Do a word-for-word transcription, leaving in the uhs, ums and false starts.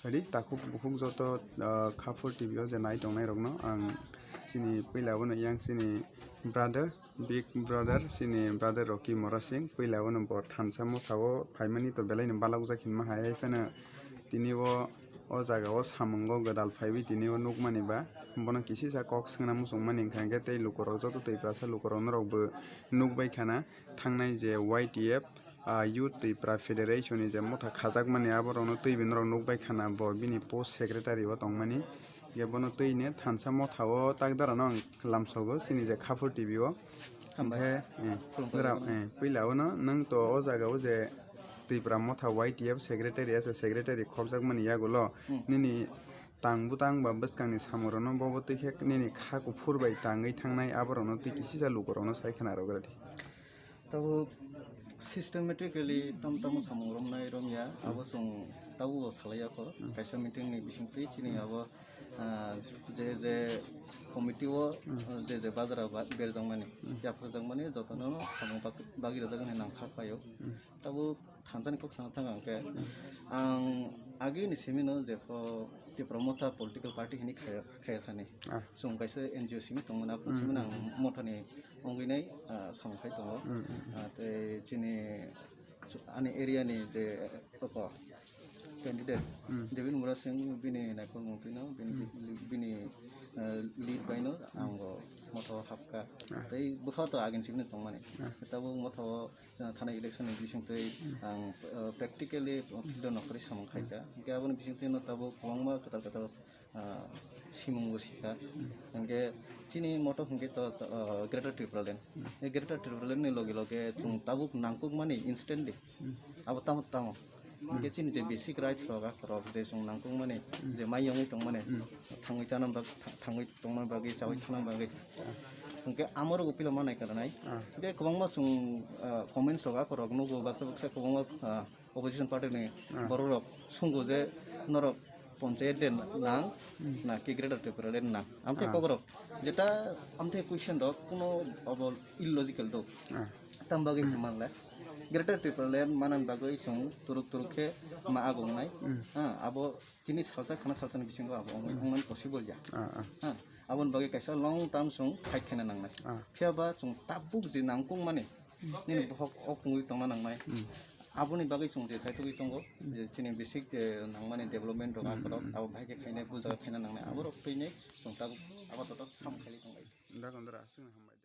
Ri takhuk bukhuk joto, ah, Khapur T V o je nai tongnai rokno ang chini puila bono yang chini brother, big brother, chini brother Rocky Mora Singh, puila bono bo thansa motha o phaimani to belai no balokjak hinma hai, hai phano tini o, o jaga o samungo gwdal phaiwi tini o nukmani ba bono kisisa kok swngna muchungmani hwnkha hwnkhe tei lukurok joto Twiprasa lukurok norok bo nukbai khana thangnai je Y T F ah, Youth Tipra Federation ni je motha khajakmani aborokno twiwi norok nukbai khana bo bini post secretary o tongmani. Hwnkhe bono twini thansa motha o takdarano ang lamsogo chini je Khapur T V o. Hambai. Hwnkhe, eh, Khulumkha nora, jotono. Eh, puila o no nwng to o jaga o je Tipra motha Y T F secretary as a secretary khobjakmani yagulo Hmm. nini tang bwtang ba bwskangni samungrokno bobo twi khe nini kha kuphur bai tangwi thangnai aborokno twi kisisa lukurokno sai khna rwgra di. Tabuk systematically tam tamo samung romnai romya, abo chwng tabuk bo salai yakho. Kaisa meeting ni bisingtwi chini abo, ah, je je committee o, ah, je je bajra ba-, berjakmani, yapharjakmani jotono samung bag-, bagwi rwjak hinwi nang kha phaio. Tabuk thansani kok sana thang ang khe, ang agi ni simi no je pho Tipra Motha political party hini khaya, khaya sani. Ah. Chwng kaisa N G O simi tongmani, aphuru simi ang mothani wngwi nai, ah, samung khai tongo. Ah, tei chini chu-, ani area ni je, eh, opo candidate, David Mura Singh bini naikolmung twino, bini, bini, eh, lead baino ang bo motha o hapkha. Tei bwkha to agin simi tongmani. Tabuk motha o chwng thanai election ni bisingtwi ang, eh, practically field o nokharwi samung khaikha. Hwnkhe aboni bisingtwi no tabuk kwbangma kwtal kwtal ah, simung bo sikha. Hwnkhe chini motto hwnkhe to, to, ah, Greater Tipraland. E Greater Tipraland ni loge loge chwng tabuk nangkukmani instantly. Abo tamo tamo. Hwnkhe chini je basic rights rok, akhorok je chwng nangkukmani, je mai yongwi tongmani, thangwi chana bag-, tha-, thangwi tongna bagwi, chawi thangna bagwi. Hwnkhe amorok upilo manai kwrwnai. Hwnkhe kwbangma chwng, ah, comments rok, akhorok nugo baksa baksa kwbangma, ah, opposition party ni borok rok swngo je norok ponchayat de nang na ki Greater Tipraland nang. Amthe kokrok jeta amthe question rok kuno abo illogical do. Tam bagwi himanle Greater Tipraland manan bagwi chwng turuk turuk khe ma agongnai. Ha, abo tini salsa khana salsa ni bisingo abo ongwi ongmani possible ya. Ha, aboni bagwi kaisa long term chwng fight khaina nangnai. Phiya ba chwng tabuk je nangkukmani nini bohok ok wngwi tongna nangnai. Aboni bagwi chwng je chaitugwi tongo, je chini basic je nangmani development rok akhorok, abo bahai khe khainai, bujaga khaina nangnai, aborok twi nai chwng tabuk apatot sam khailai tonglai. Dakon dara, aswkno hambai.